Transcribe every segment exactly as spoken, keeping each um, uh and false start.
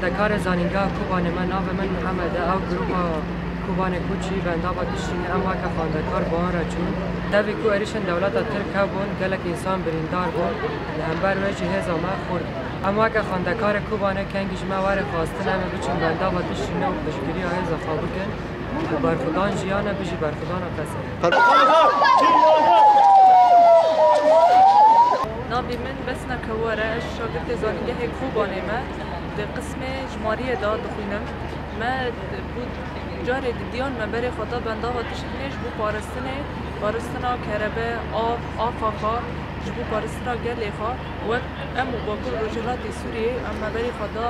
Xwendekarê Zanîngeha Kobanê me, navê min Mihemed e. Ew grûpa Kobanê Koçî, Bendava Tişrînê, em weke xwendekar bi wan re çûn. Tevî ku êrîşên dewleta Tirk hebûn, gelek însan birîndar bûn. Li hember wê jî hêza me xurt. Em weke xwendekarê Kobanê kengî ji me were xwestin, em ê biçin Bendava Tişrînê û piştgiriya hêza xwe bikin. Û berxwedan jiyane, bijî berxwedana Qeserê. Navê min Besna Kewar e, ez şagirtê zanîngehê Kobanê me, di qismê jimariyê de dixwînim. Me bû carê didiyan me berê xwe da Bendava Tişrînê ji bo parastinê, parastina kerebe, av, axa xwe, ji bo parastina gelê xwe. Wek em û Bakur Rojhilatê Sûriyê, em me berê xwe da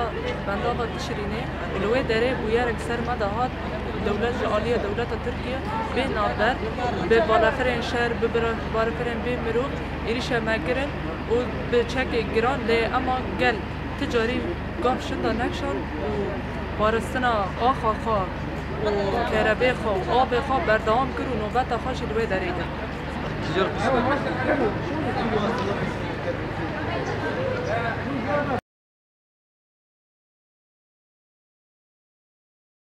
Bendava Tişrînê û li wê derê bûyerek ser me de hat, dewlet ji aliyê dewleta Tirkiye bê navber, bi balafirên şer, bi bira-, balafirên bê mirov êrîşa me kirin û bi çekê giran lê ema gel ti carî gav şinda nekşand û parastina axa xwe û kerebê xwe û avê xwe berdewam kir û nobeta xwe jî li wê derê kir.